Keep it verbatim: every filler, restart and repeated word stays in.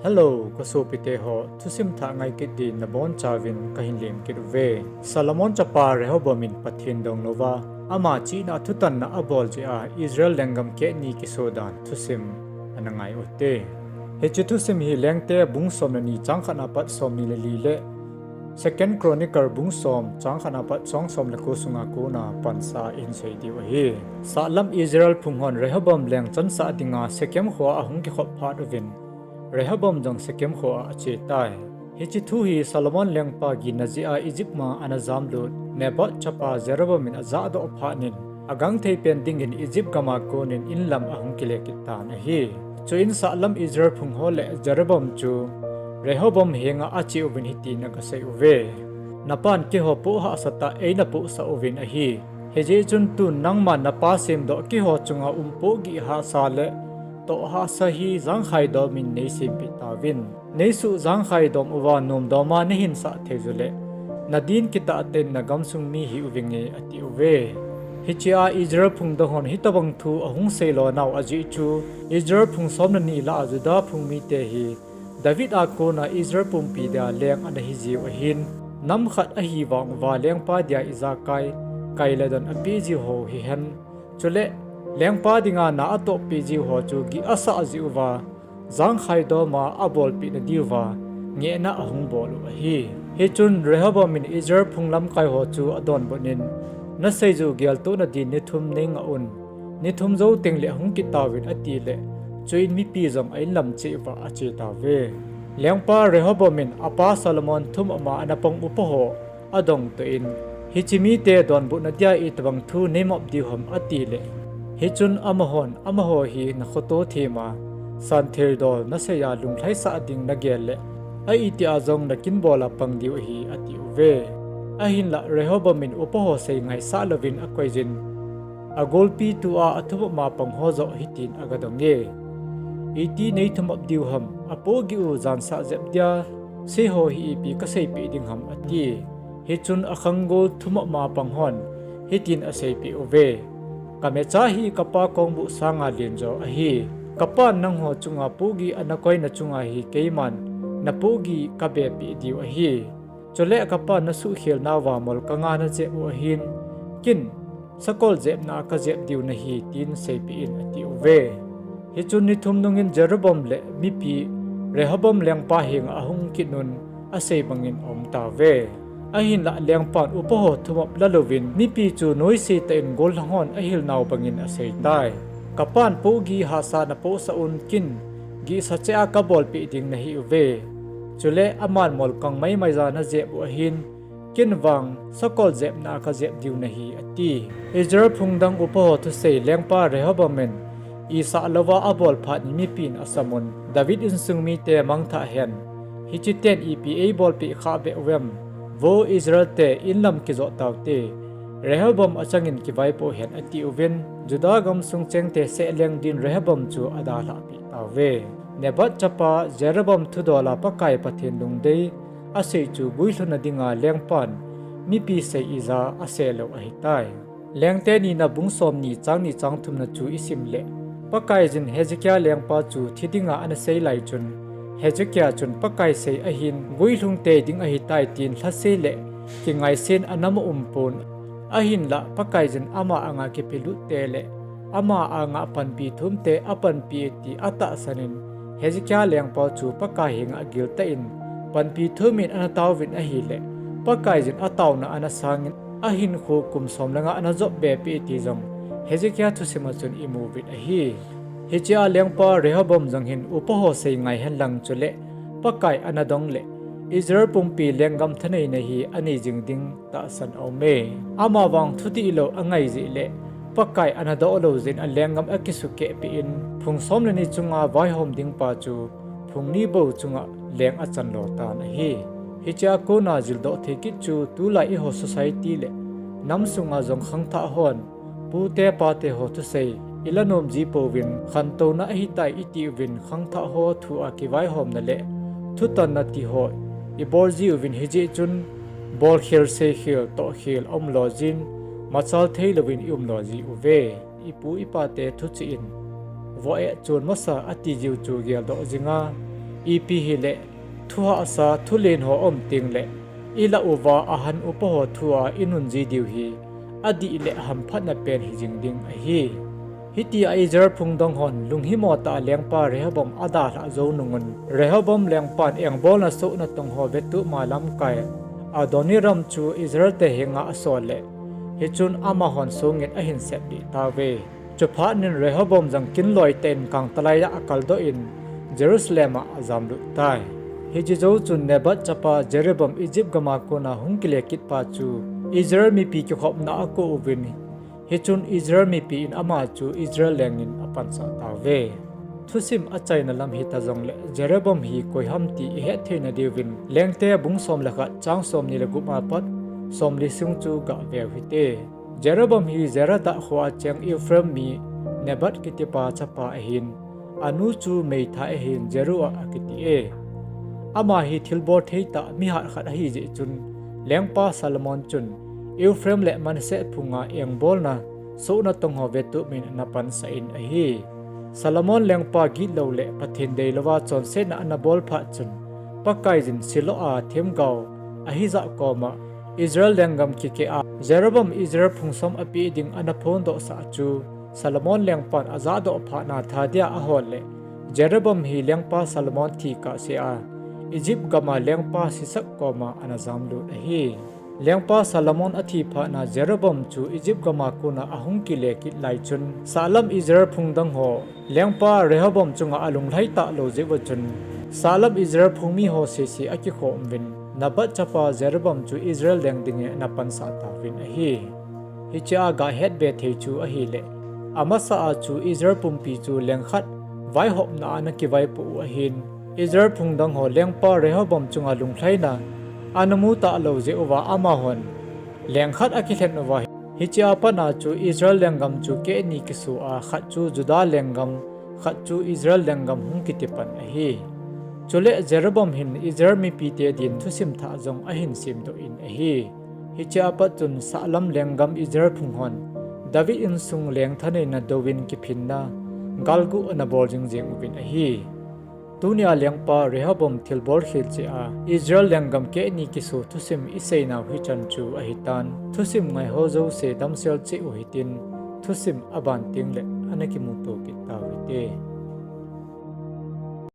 Hello, ka sopite ho, thusim thah ngai kit din nabonchauvin kahin lem kit uve. Solomon chapa Rehoboam in Pathen dong louva, ama chihna thutanna abol jeh a Israel lenggam kehni kiso dan thusim ana ngai ute. Hiche thusim hi Lengte bung som le ni chang khat na pat som ni le li le Second Chronicle bung som chang khat na pat chang som le ko sunga kona pansa in sei diu ahi. Sahlam Israel phung hon Rehoboam leng chansah dinga Shechem khoa ahung kikhop phat uvin, Rehoboam jong Shechem khoa ache tai. Hiche thu hi Solomon lengpa ginna jeh a Egypt ma ana jamlut Nebat chapa Jeroboam in ajahdoh phat in, agangthei pen dingin Egypt gama konin inlam ahung kile kit tan ahi. Chuin sahlam Israel phung ho le Jeroboam chu Rehoboam henga ache uvin hitin agasei uve. Napan keiho poh hahsa tah eina pohsah uvin ahi. Hijeh chun tun nangman napa semdoh keiho chunga um pohgih hahsa le toh hahsa hi jangkhai dom in neisempeh tauvin. Neisuh jangkhai dom uva nomdoma nahinsah thei uleh, nadin kitah tah in nagamsung mi hih uvinge ati uve. Hichea Israel phung dang hon hitobang thu ahung seilo nau ajeh chu, Israel phung som le ni lah a Juda phung mite hi David a kona Israel pumpi dia leng ana hijiu ahin, nam khat ahivang uva lengpa dia ijakai, kai le don apeh jiu ho hihen, chule lengpa dinga na atohpeh jiu ho chu gih asah jeh uva, jangkhai doma abolpeh nadiuva ngehna ahung bol u ahi. Hichun Rehoboam in Israel phung lamkai ho chu adonbut in, naseiju geltohna din ni thum neingah un, ni thum jou tengle hung kit tauvin atile, chuin mipi jong a inlam cheh uva ache tauve. Lengpa Rehoboam in apa Solomon thum ama ana pang upa ho adongtoh in, hiche mite donbutna dia itobang thu neimop diu ham atile, hichun amahon amaho hi nakhoto thema, santhil dol naseiya lunglhaisah ding nagel le, a itia jong nakinbola pang diu ahi ati uve. Ahinlah Rehoboam in upa ho sei ngaisah louvin akoiyin, agolpi tua athumop ma pang ho joh hitin agadonge. Iti neithumop diu ham, apohgih u jansah jep dia, sei ho hi ipi kaseipeh ding ham ati. Hichun akhanggol thumop ma pang hon hitin aseipeh uve. Kamecha hi kapa kongbuh sanga lenjo ahi. Kapan nangho chunga pohgih ana koina chunga hi keiman napohgih kabepeh diu ahi. Chule kapan nasuhkhel nauva molkanga najep u ahin, kin sakol jepna kajep diu nahi tin seipeh in ati uve. Hichun ni thum nungin Jeroboam le mipi Rehoboam lengpa henga ahung kit un asei bangin aum tauve. Ahinlah lengpan upa ho thumop lalouvin mipi chu noise tah in gollhang hon ahil nau bangin aseitai. Kapan pohgih hahsa napohsah un kin gihsa cheh a kabolpeh ding nahi uve. Chule aman molkang maimai ja najep u ahin, kin vang sakol jepna kajep diu nahi ati. Israel phung dang upa ho thusei lengpa Rehoboam in isah louva abol phat in mipin asamun, David insung mite mangthah hen, hiche ten ipi eibolpeh khah beh uvem? Vo Israel te, inlam kijot taute, Rehoboam achangin kivaipoh hen ati uvin, Juda gamsung chengte sehleng din Rehoboam chu adalhah peh tauve. Nebat chapa Jeroboam thudola Pakai Pathen lungdei asei chu guilhunna dinga lengpan mipi sei ija aseh lou ahitai. Lengte nina bung somni chang ni chang thumna chu isim leh, Pakaiyin Hezekiah lengpa chu thi dinga ana sei lai chun, Hezekiah chun Pakai sei ahin guilhung tei ding ahitai tin lhasei le kingaisen anam aumpon. Ahinlah Pakaiyin ama anga kipelut te le ama anga panpi thum te apanpi e ti atahsan in, Hezekiah lengpa chu Pakai henga giltah in panpi thum in ana taovin ahile, Pakaiyin ataona ana sangin, ahinkho kum som le nga ana jop bepeh e ti jong Hezekiah thusima chun imu uvin ahi. Hichea lengpa Rehoboam jong hin upa ho sei ngai henlang chule Pakai ana dong le Israel pumpi lenggam thaneina hi anei jing ding tahsan aume. Amavang thutihlou angai jeh le Pakai ana doh lou jeh in alenggam akisukehpeh in, phung som le ni chunga vaihom dingpa chu phung ni bou chunga leng achanlo tan ahi. Hichea kona jildoh thei kit chu tulai eiho society le nam sunga jong khangthah hon, pute pate ho thusei ila nom ji pouvin, khantouna ahitai iti uvin, khangthah ho thu a kivaihomna le thutanna ti ho ibol ji uvin, hijeh chun bolkhel, seikhel, tohkhel aumlo jin, machal theilouvin iumlo ji uve. Ipu ipate thuchih in, vo eh chon masa ati jiu chu geldoh jinga, Ipi hile, thuhahsa, thulen ho aum tengle, ilah uva ahan upa ho thua inunji diu hi, adih le hamphatna pen hijing ding ahi. Hitia Israel phung dang hon lunghimo tah a lengpa Rehoboam adalhah jou nungun, Rehoboam lengpan engbolna sohna tong ho vetup ma lamkai Adoniram chu Israelte henga asol le, hichun amahon songin ahin seplih tauve. Chuphatnin Rehoboam jong kinloi tah in kangtalai a akaldoh in, Jerusalem a ajamlut tai. Hiche jou chun Nebat chapa Jeroboam Egypt gama kona hung kile kitpa chu Israel mipi kikhopna a akou uvin, hichun Israel mipi in ama chu Israel lengin apansah tauve. Thusim achaina lam hita jongle, Jeroboam hi koiham ti ihet theina diuvin, Lengte bung som le khat chang somni le gup a pat somli sung chu gaveu hite. Jeroboam hi Zereda khoa cheng Ephraim mi Nebat kitipa chapa ahin, anu chu meithai ahin Jeroah akiti e. Ama hi thilbol theitah mihat khat ahijeh chun, lengpa Solomon chun Ephraim le Manasseh phunga engbolna sohna tong ho vetup in ana pansah in ahi. Solomon lengpa gitlou le Pathen deilouva chonsetna ana bol phat chun, Pakaiyin Shiloh a themgao ahijah koma Israel lenggam kikeh a Jeroboam Israel phung som apeh ding ana phondohsah chu, Solomon lengpan ajahdoh phatna thadia ahol le, Jeroboam hi lengpa Solomon thi kahsea, Egypt gama lengpa Shishak koma ana jamlut ahi. Lengpa Solomon athi phatna Jeroboam chu Egypt gama kona ahung kile kit lai chun, sahlam Israel phung dang ho lengpa Rehoboam chunga alunglhai talou jeh uva chun, sahlam Israel phung miho sese akikhom uvin, Nebat chapa Jeroboam chu Israel leng dingin ana pansah tauvin ahi. Hichea gahet be thei chu ahile, amasa a chu Israel pumpi chu lengkhat vaihopna a ana kivaipoh u ahin, Israel phung dang ho lengpa Rehoboam chunga lunglhaina ana mu talou jeh uva amahon lengkhat akilhen uva, hichea pat a chu Israel lenggam chu keh ni kiso a, khat chu Judah lenggam, khat chu Israel lenggam hung kiti pan ahi. Chule Jeroboam hin Israel mipite din thusim thah jong ahin semdoh in ahi. Hichea pat chun sahlam lenggam Israel phung hon David insung leng thaneina douvin kiphinna galguh ana bol jingjeng uvin ahi. Tunia lengpa Rehoboam thilbol khel cheh a Israel lenggam keh ni kiso thusim iseinau hichan chu ahitan, thusim ngaiho jouse damsel cheh u hitin, thusim aban tengle ana kimuto kit tau hite.